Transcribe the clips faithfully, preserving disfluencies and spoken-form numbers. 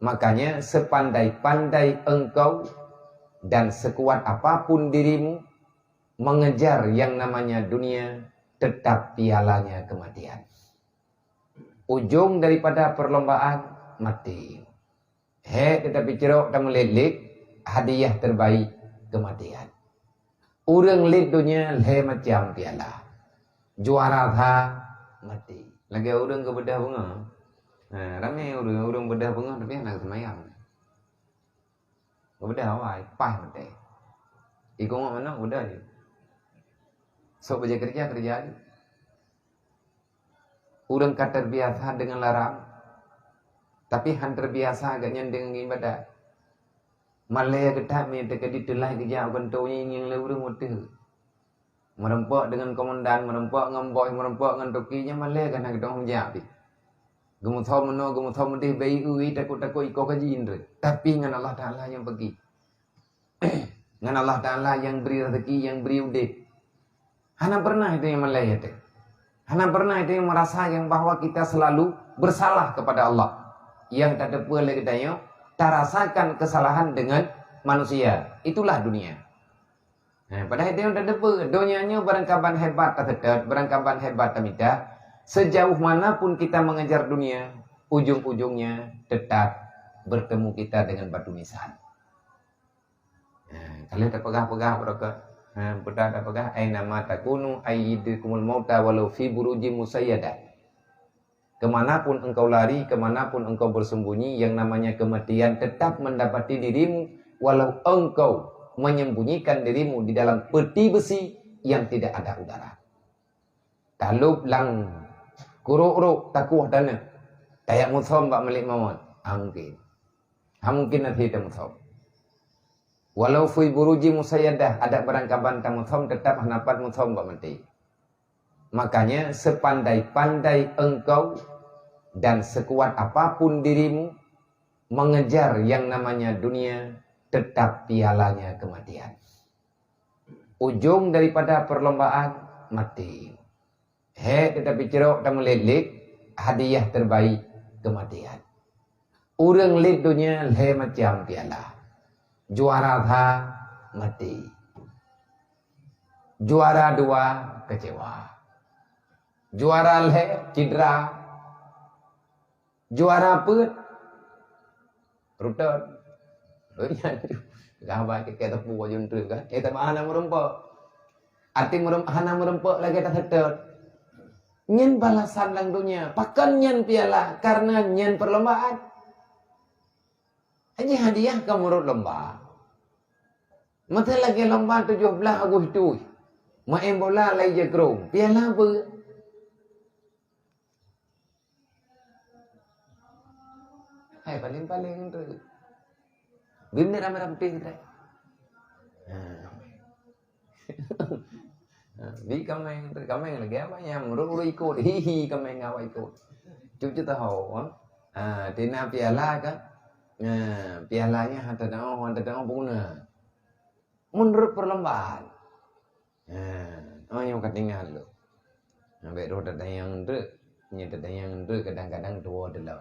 Makanya, sepandai-pandai engkau dan sekuat apapun dirimu mengejar yang namanya dunia, tetap pialanya kematian. Ujung daripada perlombaan, mati. Hek tetapi cerok dan melilit, hadiah terbaik, kematian. Ureuëng lét donya lhée macam piala. Juara that, mati. Lagée ureuëng geubeudôh beungoh. Ha, ramé ureuëng, ureuëng beudôh beungoh tapi hana seumayang. Geubeudôh awai, paih maté. Ikongok manok geubeudôh jih. Sok beujeuet keureuja, keureuja jih. Ureuëng ka terbiasa deungon larang, tapi han terbiasa gobnyan deungon iébadat. Malée geutat mé teukeudi teulai geujak u kantô ngieng-ngieng lé ureuëng watée. Meurumpok deungon komandan, meurumpok ngon bos, meurumpok ngon toke, nyan malée geuhnyan geudong jak pih. Geumeusom meunoe, geumeusom meudeh, bei ui, takot-takot ikoh ka jiindreuk. Tapi ngon Allah Taala nyang peugi. Ngon Allah Taala nyang bri rezeki, nyang bri udeb. Hana pernah itu nyang malée teuh. Hana pernah itu nyang merasa yang bahwa kita selalu bersalah kepada Allah. Yang tateupeue lé geutanyoe, tarasakan kesalahan dengan manusia. Itulah dunia. Nah, padahai itu nyang tateupeue, donya nyoe barangkaban hebat taseutôt, barangkaban hebat tamita. Sejauh mana pun kita mengejar dunia, ujung-ujungnya tetap bertemu kita dengan batu nisan. Ha, ka lheueh tapeugah-peugah barokah. Ha, peugah tapeugah, "Aina ma takunu, ayyidrikumul mauta walau fi burujin musayyadah." Kemanapun engkau lari, kemanapun engkau bersembunyi, yang namanya kematian tetap mendapati dirimu, walau engkau menyembunyikan dirimu di dalam peti besi yang tidak ada udara. Talôb lam kurok-rok takoh taneuk, tajak musom bak malakut maut. Ha, mungkin. Ha, mungkin na sit tamusom. Walau fi buruji musayyadah, adak barangkaban tamusom, tetap hana pat musom bak maté. Makanya, sepandai-pandai engkau dan sekuat apapun dirimu mengejar yang namanya dunia, tetap pialanya kematian. Ujung daripada perlombaan, mati. Hek tetapi cerok dan melilit, hadiah terbaik, kematian. Ureuëng lét donya lhée macam piala. Juara that, mati. Juara dua, kecewa. Juara lhée, cedera. Juara peuet, rutot. Gah bai keu teupeu bak jeuem treuk kan. Eh, teuma hana meurumpok. Até meurum-, hana meurumpok lagée taseutôt. Nyan balasan lam donya. Pakon nyan piala? Karena nyan perlombaan. Hanya hadiah ka meurot lomba. Masa lagée lomba tujoh blaih Agustus. Main bola lai jakrong. Piala beu. Hai, paléng-paléng tu. Bim ni ramai-ramai tu. Ha. Ha, bi kameng tu, kameng lagi apa yang urut-urut ikut. Hihi, kameng awak ikut. Cucu tahu, ha? Ha, tina piala kan? Ha, pialanya hantar tengok, hantar tengok pun guna. Menurut perlombaan. Ha, oh, nyang ka tinggai lom. Ambek roh tatanyong treuk, nyoe tatanyong treuk kadang-kadang tuwo teulom.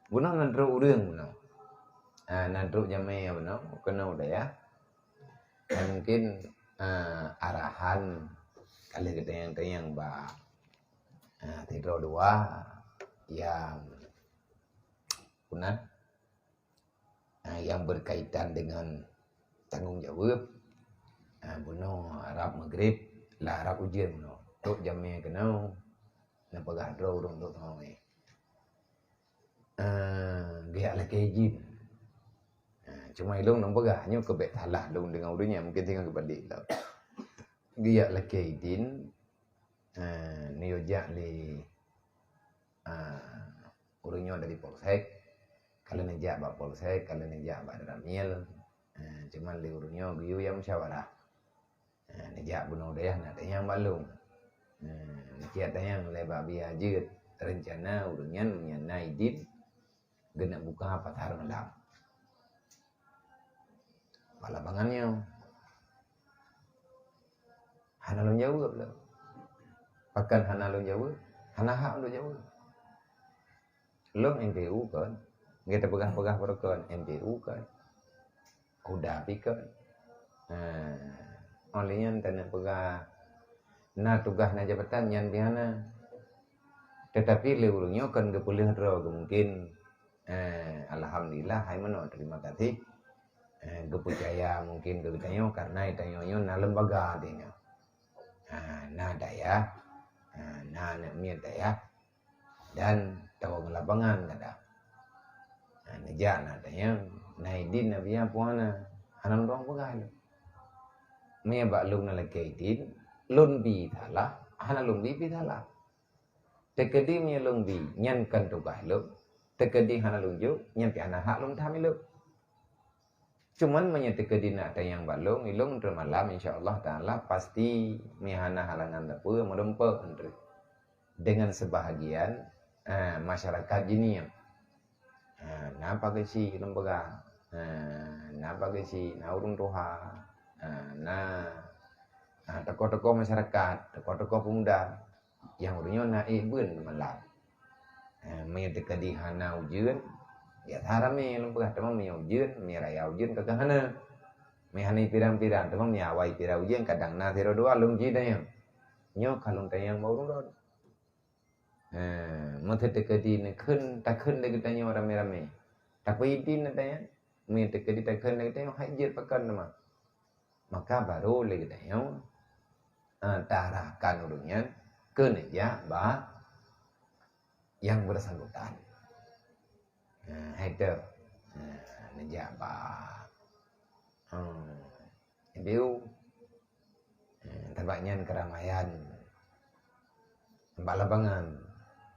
Bunoe nan trok ureuëng bunoe. Ha, nan trok jamé bunoe, keunoe dayah. Dan mungkin, ha, arahan ka lheueh geutanyong-tanyong bak, ha, sidroe dua nyang punah. Ha, yang berkaitan dengan tanggung jawab. Ha, bunoe rab Maghrib, lah rab ujeuen bunoe. Trok jamé keunoe, na peugah droe ureuëng trok teumawé. Ha, geujak lakée idin. Ha, cuma ilong na peugah, nyoe keubek salah lôn deungon ureuëng nyan, mungkin singoh geubalik lom. Geujak lakée idin, ha, neuyue jak lé, ha, ureuëng nyoe dari polsek, ka lheueh neujak bak polsek, ka lheueh neujak bak Danramil. Ha, cuman lé ureuëng nyoe geuyue nyang musyawarah. Ha, neujak bunoe dayah na tanyong bak lôn. Ha, neujak tanyong lé bak biya jeuet rencana ureuëng nyan meunyo na idin geuneuk buka pasar malam. Bak lapangan nyoe. Hana lôn jaweueb lom. Pakon hana lôn jaweueb? Hana hak lôn jaweueb. Lôn M P U kon. Gata peugah-peugah barokon, M P U kan. Kuda pi kan. Nah, oleh nyan tanyoe peugah na tugaih na jabatan nyan pih hana. Tetapi lé ureuëng nyoe kan geupeuleueh droe mungkin, eh, alhamdulillah hai meunoe terima kasih. Eh, geupeucaya mungkin keu geutanyoe karena geutanyoe nyoe na lembaga teuh nyoe. Ha, na dayah, ha, na aneuk miet dayah dan tawa lapangan kadang. Ha, neujak na tanyong, na idin na biya puana, hana lôn peugah lé. Meunyo bak lôn na lakée idin, lôn bi salah, hana lôn bi pi salah. Teukeudi meunyo lôn bi, nyan kan tugaih lôn. Teukeudi hana lôn jok, nyan pih hana hak lôn tham ilôn. Cuman meunyoe teukeudi na tanyong bak lôn, ilôn teuma malam insya Allah taala pasti meuhana halangan sapeue meureumpok entre dengan sebahagian, ah, masyarakat jinieng. Ah, na pageue si lôn peugah, ah, na pageue si na ureuëng tuha, ah, na, ah, tokoh-tokoh masyarakat, tokoh-tokoh pemuda. Nyang ureuëng nyoe na ék beuen malam. Eh, meunyoe teukeudi hana ujeuen, biasa ramé lôn peugah teuma meunyoe ujeuen, meunyoe raya ujeuen ka keuh hana. Meunyoe hana pirang-pirang teuma meunyoe awai pirang ujeuen kadang na sidroe dua lôn ji tanyong. Nyoe ka lôn tanyong bak ureuëng rot. Eh, meunyoe teukeudi neukheun takheun lé geutanyoe ramé-ramé. Tapi idin na tanyong, meunyoe teukeudi takheun lé geutanyoe hai jeuet pakon teuma. Maka baru lé geutanyoe, eh, tarahkan ureuëng nyan keu neujak bak nyang bersangkutan. Nah, hai teu. Nah, neujak bak, hmm, M P U. Nah, teuma nyan keramaian bak lapangan.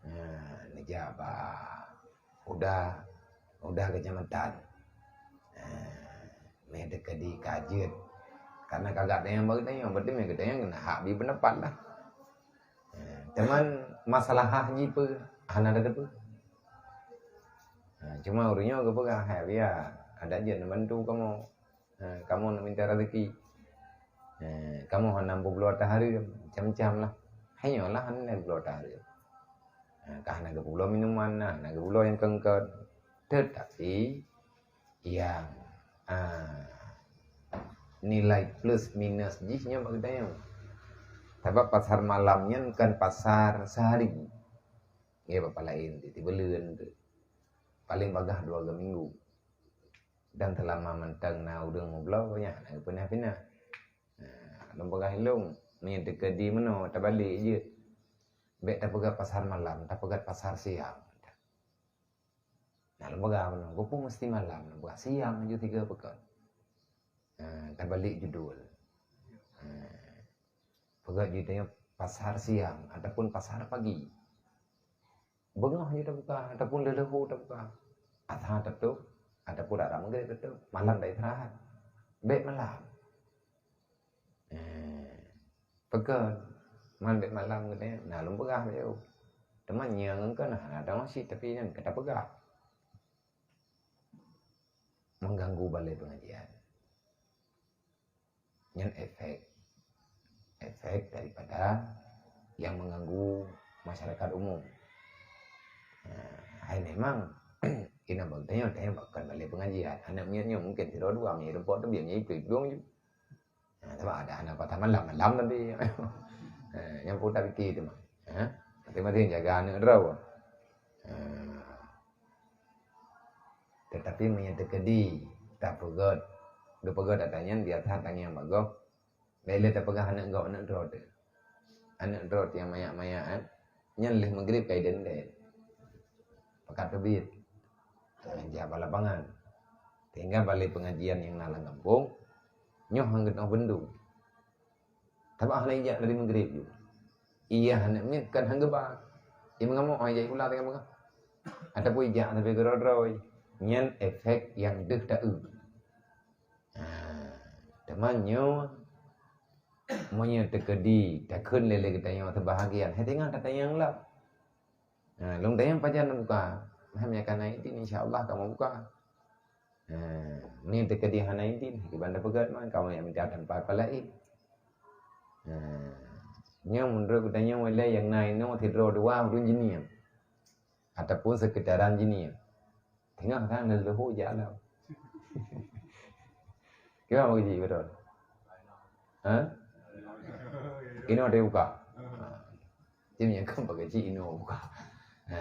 Nah, neujak bak uda, uda kecamatan. Nah, meh teukeudi ka jeuet. Karena kagak tanyong bak geutanyoe, berarti meh geutanyoe keuneuk hak bi pendapat lah. Nah, teuma masalah hak ji peue, hana ada peue. Nah, cuma ureuëng nyoe geupeugah, "Hai biya, adak jeuet neubantu kamoe." Ha, kamoe nak minta rezeki. Ha, kamoe hana peubloe hareuem, macam-macam lah. Hanyoe lah hana peubloe hareuem. Ha, ka hana geupubloe minuman, ha, hana geupubloe nyang kongkot. Tetapi, nyang, ha, nilai plus minus jih nyoe bak geutanyoe. Sabab pasar malam nyan kan pasar sehari. Ya, bak laén, tieb-tieb buleuen tu. Paling bagah dua minggu. Dan seulama mantong na ureuëng meubloe, nyan na geupinah-pinah. Nah, lôn peugah ilôn, meunyoe teukeudi meunoe tabalek jeuet. Bék tapeugah pasar malam, tapeugah pasar siang. Nah, lôn peugah meunoe, peue meusti malam, lôn peugah siang ju tiga peukan. Nah, tabalek judul. Nah, peugah judulnya pasar siang ataupun pasar pagi. Beungoh jih tabuka ataupun leulehu tabuka. Asai tatôp ataupun rara Maghrib tatôp, malam taistirahat. Bék malam. Eh, peugah, man bék malam geutanyoe, na lôn peugah bak yôh. Teuma nyang keunan hana tamasyid, tapi nyan ka tapeugah. Mengganggu balai pengajian. Nyan efek, efek daripada yang mengganggu masyarakat umum. Nah, hai memang, ina bak tanyoe, tanyoe bukan balai pengajian. Aneuk miet nyoe mungkin sidroe dua, meunyoe rumpok tu biar meunyoe iplueng ju. Nah, sebab ada anak patah malam, malam tadi. Nah, yang pun tak fikir tu mah. Ha? Tapi masih jaga aneuk droe. Nah, tetapi meunyoe teukeudi tapeugöt, geupeugöt ata nyan biasa tanyong bak gob. Bék lé tapeugah aneuk gob, aneuk droe teuh. Aneuk droe teuh nyang manyak-manyak, eh. Nyan lheueh Maghrib ka idendeng. Pakat teubiet. Ha, jak bak lapangan. Sehingga balai pengajian nyang na lam gampông nyoe han geunoh bendung. Sabab hana ijak dari Maghrib ju. Iya hana miet kan han geuba. Ia meungamok hai jai pula teuka peugah. Ataupun ijak sampai keudroe-droe. Nyan efek nyang deuh taeu. Ha, teuma nyoe meunyoe teukeudi takheun lé lé geutanyoe seubahagian, hai teungoh tatanyong lom. Ha, lôn tanyong pajan buka. Hai meunyoe ka na idin, insya Allah kamoe buka. Ha, meunyoe teukeudi hana idin, kiban tapeugöt man, kamoe nyang mita tanpa palaén. Ha, nyoe meunurot geutanyoe ilée nyang na inoe sidroe dua ureuëng jinieng ataupun seukitaran jinieng. Teungoh kan leuluhu jalan. Kiban bak jih beutôi? Ha? Inoe teubuka. Ha. Jadi nyang kan bak jih inoe buka. Ha.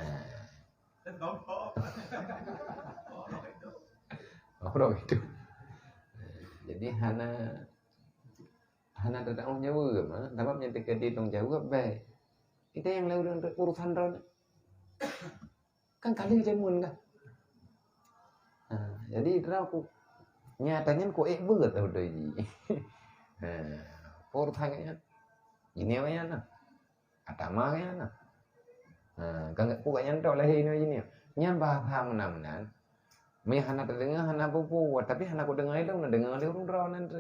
Oh, dok itu. Jadi hana hana teutanggong jaweueb, ha? Sabab nyang teuka di tanggung jaweueb baik. Kita yang lalu urusan droe. Kan kali jameun kan. Ha, jadi droe ku nyata nyan ku ék beuet beutôi jih. Ha, por tangan nyan. Ini awak nyan lah. Atama nyan lah. Ha, kan ku kat nyan tok lahé inoe jih ni. Nyan bahasa meunan-meunan. Meuh hana teudeungoe, hana peue-peue, tapi hana kudeungoe lé, na deungoe lé ureueng droe nan tu.